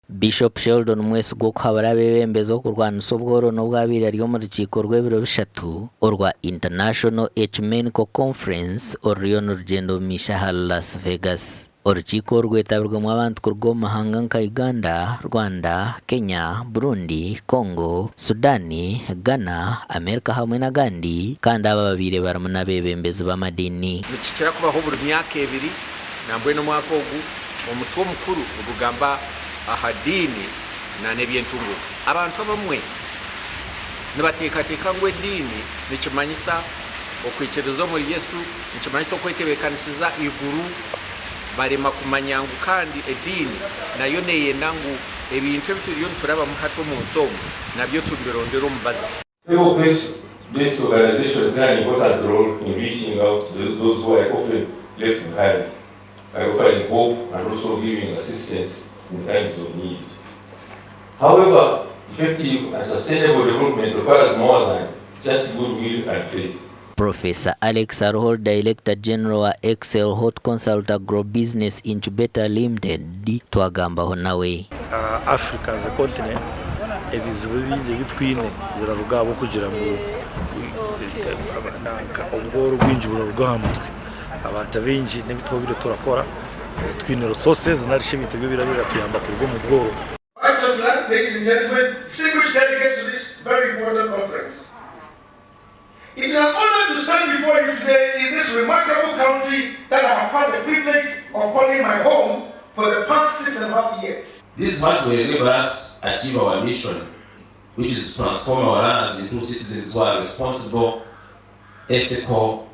Bishop Sheldon Mwesigwa okuhabura abeebembezi okurwanisa obworo n'obu abaire ari omu rukiiko rw'ebiro bishatu orwa International Ecumenical Conference oruriyo nirugyenda omu maisho ahari Las Vegas. Orukiiko oru rwetabirwemu abantu kuruga omu mahanga nka Uganda, Rwanda, Kenya, Burundi, Congo, Sudan, Ghana, Amerika hamwe n'agandi kandi aba babaire barimu n'abeebembezi b'amadiini. Nikikira kubaho buri myaka ebiri, nambwenu omwaka ogu omutwe omukuru nigugamba aha diini n'eby'entunguuka. Abantu abamwe nibateekateeka ngu ediini nikimanyisa okwikiririza omuri Yesu, nikimanyisa okwetebeekanisiza eiguru. Barema kumanya ngu kandi ediini nayo neeyenda ngu ebintu ebi turiyo niturabamu hati omu nsi omu nabyo tubirondere omubazi. Several faith-based organizations play an important role in reaching out to those who are often left behind by offering hope and also giving assistance in times of need. However, effective and sustainable development requires more than just goodwill and faith. Professor Alex Aruhor Director General wa Excel Hortconsult Agro Business Incubator Limited twagambaho nawe. Africa as a continent ebizibu ebingi ebi twine biraruga ahabw'okugira ngu obworo bwingi buraruga aha mutwe. Abantu abaingi n'ebi twabaire turakora twine resources nari shi ebintu ebi biratuyamba kuruga omu bworo. Vice Chancellor, ladies and gentlemen, distinguished delegates to this very important conference. It is an honor to stand before you today in this remarkable country that I have had the privilege of calling my home for the past 6.5 years. This much will enable us achieve our mission, which is to transform our learners into citizens who are responsible, ethical,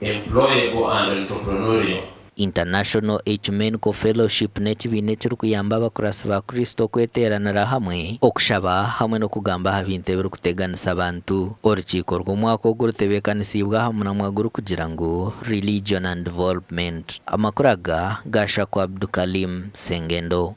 employable and entrepreneurial. International Ecumenical Fellowship n'ekibiina ekirikuyamba abakuratsi ba Kristo okweteeranira hamwe, okushaba hamwe n'okugamba aha bintu ebirikuteganisa abantu. Orukiiko rw'omwaka ogu rutebeekanisiibwe aha muramwa gurikugira ngu Religion and Development. Amakuru aga ga Shaku Abdukalim Sengendo.